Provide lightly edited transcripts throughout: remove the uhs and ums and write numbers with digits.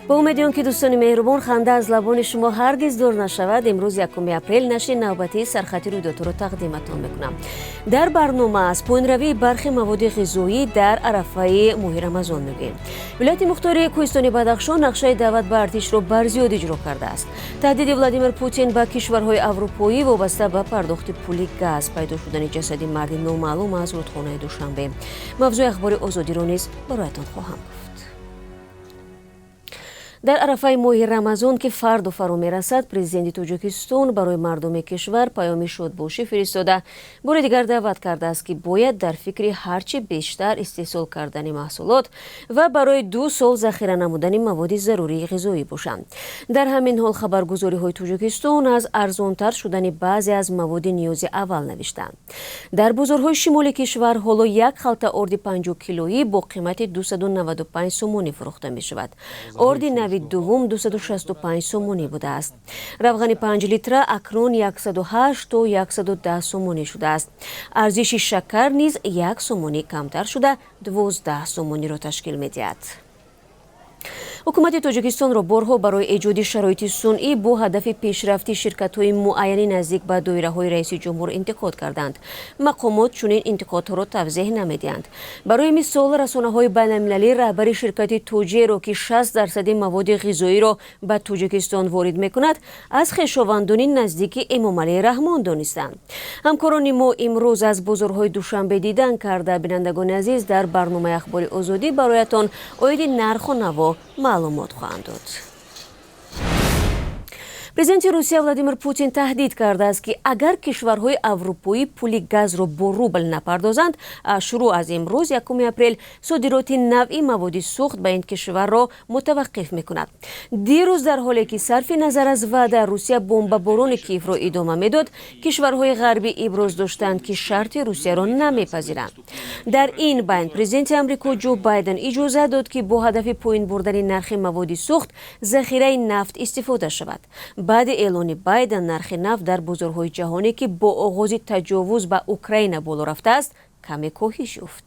Бо умеди он ки, дӯстони меҳрубон, ханда аз лабони шумо ҳаргиз дур нашавад, имрӯз, 1 апрел, нашри навбатии «Сархати рӯйдодҳоро» тақдиматон мекунам. Дар барнома аз поинравии бархи маводи ғизоӣ дар арафаи моҳи Рамазон мегӯем. Вилояти мухтори Кӯҳистони Бадахшон нақшаи даъват ба артишро барзиёд иҷро кардааст. Таҳдиди Владимир Путин ба кишварҳои аврупоӣ вобаста ба пардохти пули газ, пайдо шудани ҷасади марди номаълум аз рудхонаи Душанбе. Мавзӯи «Ахбори Озодиро» низ бароятон хоҳам гуфт. Дар арафаи моҳи Рамазон, ки фардо фаро мерасад, Президенти Тоҷикистон барои мардуми кишвар паёми шодбошӣ фиристода, бори дигар даъват кардааст, ки бояд дар фикри ҳарчи бештар истеҳсол кардани маҳсулот ва барои 2 сол захира намудани маводи зарурии ғизоӣ бошанд. Дар ҳамин ҳол хабаргузориҳои Тоҷикистон аз арзонтар шудани баъзе аз маводи ниёзи аввал навиштанд. Дар бозорҳои шимоли кишвар ҳоло як халта орди 50 килоӣ бо қимати 295 сомонӣ фурӯхта мешавад. Орди нави дуввум 265 сомонӣ будааст. Равғани 5 литра акнун 108 то 110 сомонӣ шудааст. Арзиши шакар низ 1 сомонӣ камтар шуда, 12 сомониро ташкил медиҳад. Ҳукумати Тоҷикистонро борҳо барои эҷоди шароити сунъӣ бо ҳадафи пешрафти ширкатҳои муайяни наздик ба доираҳои раиси ҷумҳур интиқод карданд. Мақомот чунин интиқодҳоро тавзеҳ намедиҳанд. Барои мисол, расонаҳои байналмилалӣ раҳбари ширкати Тоҷеро, ки 60 дарсади маводи ғизоиро ба Тоҷикистон ворид мекунад, аз хешовандони наздики Эмомалӣ Раҳмон донистанд. Ҳамкорони мо имрӯз аз бозорҳои Душанбе дидан карда. Бинандагони азиз, дар барномаи «Ахбори Озодӣ» бароятон оиди нарху наво маълумот хоҳанд дод. Президенти Русия Владимир Путин таҳдид кардааст, ки агар кишварҳои аврупоӣ пули газро бо рубл напардозанд, шурӯъ аз имрӯз, 1 апрел, содироти навъи маводи сӯхт ба ин кишварро мутаваққиф мекунад. Дирӯз, дар ҳоле ки сарфи назар аз ваъда Русия бомбаборони Киевро идома медод, кишварҳои ғарбӣ иброз доштанд, ки шарти Русияро намепазиранд. Дар ин байн президенти Амрико Ҷо Байден иҷозат дод, ки бо ҳадафи поин бурдани нархи маводи сӯхт захираи нафт истифода шавад. Баъди эълони Байден нархи нафт дар бозорҳои ҷаҳонӣ, ки бо оғози таҷовуз ба Украина боло рафтааст, каме коҳиш ёфт.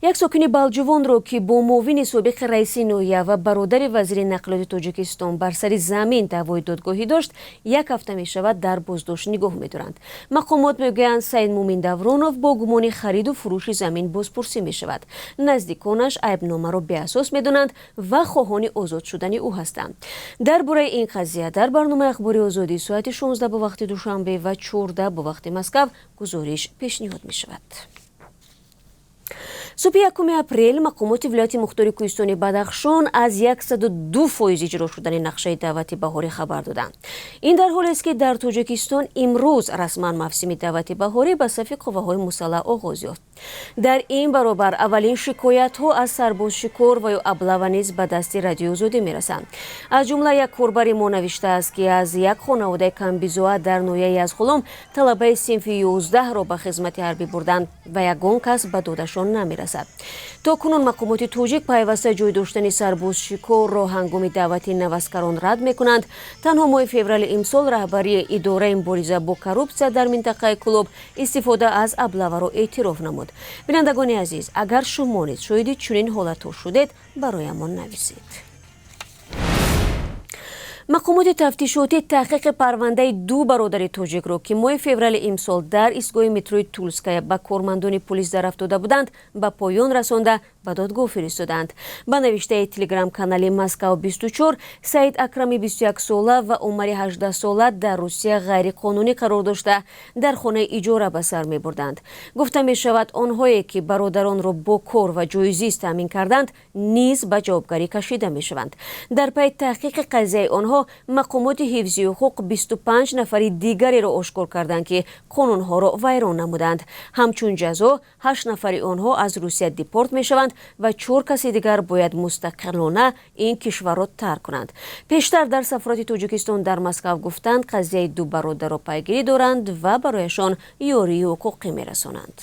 Як сокини Балҷувонро, ки бо муовини собиқи раиси ноҳия ва бародари вазири нақлиёти Тоҷикистон бар сари замин даъвои додгоҳӣ дошт, як ҳафта мешавад, дар боздошт нигоҳ медоранд. Мақомот мегӯянд, Саидмумин Давронов бо гумони хариду фурӯши замин бозпурсӣ мешавад. Наздиконаш айбномаро беасос медонанд ва хоҳони озод шудани ӯ ҳастанд. Дар бораи ин қазия дар барномаи «Ахбори Озодӣ» соати 16 бо вақти Душанбе ва 14 бо вақти Москав гузориш пешниҳод мешавад. Субҳи 1 апрел мақомоти вилояти мухтори Кӯҳистони Бадахшон аз 102% иҷро шудани нақшаи даъвати баҳорӣ хабар доданд. Ин дар ҳолест, ки дар Тоҷикистон имрӯз расман мавсими даъвати баҳорӣ ба сафи қувваҳои мусаллаҳ оғоз ёфт. Дар ин баробар аввалин шикоятҳо аз сарбозшикор ва ё облава низ ба дасти Радиои Озодӣ мерасанд. Аз ҷумла як корбари мо навиштааст, ки аз як хонаводаи камбизоат дар ноҳияи Язғулом талабаи синфи 11-ро ба хизмати ҳарбӣ бурданд ва ягон кас ба додашон намерасад. То кунун мақомоти тоҷик пайваста ҷой доштани сарбозшикорро ҳангоми даъвати наваскарон рад мекунанд. Танҳо моҳи феврали имсол раҳбарии идораи мубориза бо коррупсия дар минтақаи Кӯлоб истифода аз облаваро эътироф намуд. Бинандагони азиз, агар шумо низ шоҳиди чунин ҳолатҳо шудед, бароямон нависед. Мақомоти тафтишотӣ таҳқиқи парвандаи ду бародари тоҷикро, ки моҳи феврали имсол дар истгоҳи метрои Тульская ба кормандони пулис дарафтода буданд, ба поён расонда, ба додгоҳ фиристоданд. Ба навиштаи телеграм-канали Москав 24, Саид Акрами 21-сола ва Умари 18-сола дар Русия ғайриқонунӣ қарор дошта, дар хонаи иҷора ба сар мебурданд. Гуфта мешавад, онҳое ки бародаронро бо кор ва ҷои зист таъмин карданд, низ ба ҷавобгарӣ кашида мешаванд. Дар пайи таҳқиқи қазияи онҳо мақомоти ҳифзи ҳуқуқ 25 нафари дигареро ошкор карданд, ки қонунҳоро вайрон намуданд. Ҳамчун ҷазо ҳашт нафари онҳо аз Русия депорт мешаванд ва чор каси дигар бояд мустақилона ин кишварро тарк кунанд. Пештар дар сафорати Тоҷикистон дар Москав гуфтанд, қазияи ду бародарро пайгирӣ доранд ва барояшон ёрии ҳуқуқӣ мерасонанд.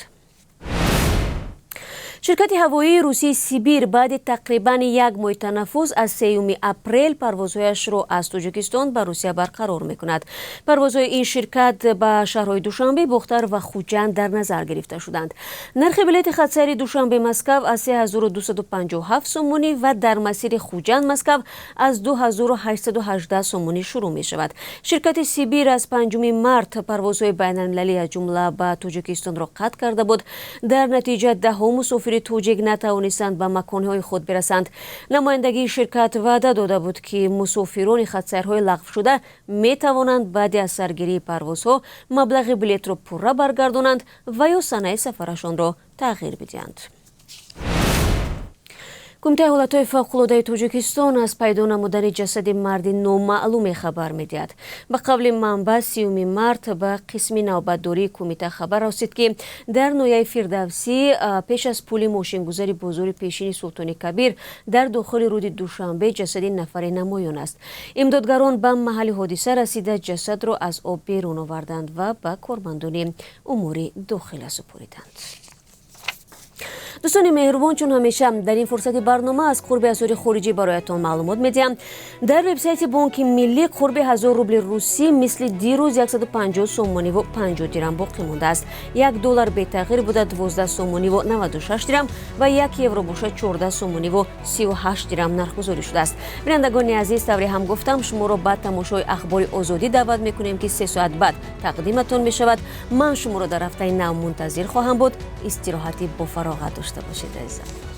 Ширкати ҳавоии русии Сибир баъди тақрибан як моҳи танаффус аз 3 апрел парвозҳояшро аз Тоҷикистон ба Русия барқарор мекунад. Парвозҳои ин ширкат ба шаҳрҳои Душанбе, Бохтар ва Хуҷанд дар назар гирифта шуданд. Нархи билети хатсайри Душанбе Москав аз 3257 сомонӣ ва дар масири Хуҷанд Москав аз 2818 сомонӣ шурӯъ мешавад. Ширкати Сибир аз 5 март парвозҳои байналмилалӣ, аз ҷумла ба Тоҷикистонро қатъ карда буд. Дар натиҷа даҳҳо мусофири тоҷик натавонистанд ба маконҳои худ бирасанд. Намояндагии ширкат ваъда дода буд, ки мусофирони хатсайрҳои лағвшуда метавонанд баъди аз саргирии парвозҳо маблағи билетро пурра баргардонанд ва ё санаи сафарашонро тағйир бидиҳанд. Кумитаи ҳолатҳои фавқулодаи Тоҷикистон аз пайдо намудани ҷасади марди номаълуме хабар медиҳад. Ба қавли манбаъ, 30 март ба қисми навбатдории кумита хабар расид, ки дар ноҳияи Фирдавсӣ, пеш аз пули мошингузари бозори пешини Султони Кабир, дар дохили рӯди Душанбе ҷасади нафаре намоён аст. Имдодгарон ба маҳалли ҳодиса расида, ҷасадро аз об берун оварданд ва ба кормандони умури дохила супориданд. Дӯстони меҳрубон, чун ҳамеша дар ин фурсати барнома аз қурби асъори хориҷӣ бароятон маълумот медиҳам. Дар вебсайти Бонки Миллӣ қурби 1000 рубли русӣ мисли дирӯз 150 сомониву 50 дирам боқӣ мондааст. 1 доллар бетағйир буда, 12 сомониву 96 дирам ва 1 евро бошад, 14 сомониву 38 дирам нархгузорӣ шудааст. Бинандагони азиз, тавре ҳам гуфтам, шуморо ба тамошои Ахбори Озодӣ даъват мекунем, ки 3 соат баъд тақдиматон мешавад. Ман шуморо дар ҳафтаи нав мунтазир хоҳам буд. Истироҳати бофароғат дошта бошед, азизам.